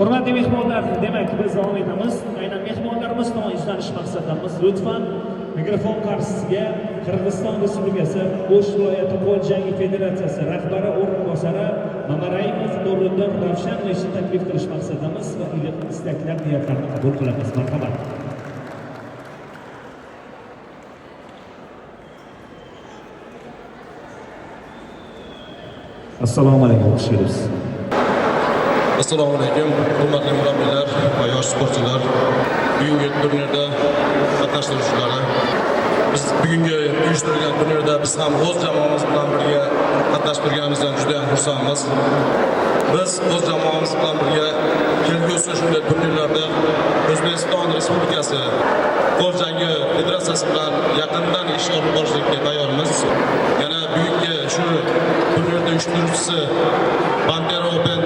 Hurmatli mehmonlar, demak, biz davom etamiz. Aynan mehmonlarimiz tomon yuzlanish maqsadidamiz. Lutfan mikrofon qarshisiga Qirg'iziston Respublikasi O'sh viloyati qo'l jangi federatsiyasi rahbari o'rinbosari Mamaraimov Nuriddin Ravshanovichni taklif qilish maqsadidamiz va iliq istaklar, niyatlarni qabul qilamiz. Marhamat. Assalomu alaykum, xush kelibsiz. Assalomu alaykum, hurmatli murabbiylar va yosh sportchilar. Bugungi turnirda qatnashtiruvchilari. Biz bugungi uyushtirilgan turnirda biz ham o'z jamoamiz bilan birga qatnashib turganimizdan juda ham xursandmiz. Biz o'z jamoamiz bilan birga kelgusi shunday turnirlarda O'zbekiston Respublikasi qo'l jangi federatsiyasi bilan yaqindan ish olib borishga tayyormiz. Yana bugungi shu turnirni uyushtiruvchisi Pantera Open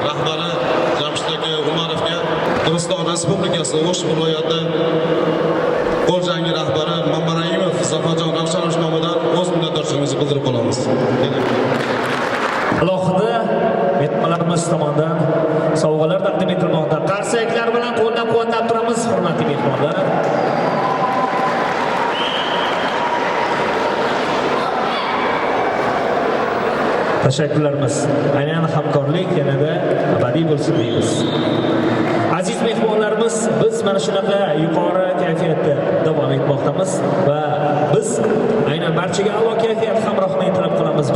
rahbari Jamshid aka Umarovga Qirg'iziston Respublikasi O'sh viloyati qo'l jangi rahbari Mamaraimov Zafarjon Ravshanovich nomidan o'z minnatdorchiligimizni bildirib qolamiz. Alohida mehmonlarimiz tomonidan sovg'alar taqdim etilmoqda. Qarsaklar bilan qo'llab-quvvatlab turamiz, hurmatli mehmonlar. Tashakkurlarimiz. Aynan hamkorlik yanada abadiy bo'lsin deymiz. Aziz mehmonlarimiz, biz mana shunaqa yuqori kayfiyatda davom etmoqdamiz va biz aynan barchaga a'lo kayfiyat hamrohini tilab qolamiz.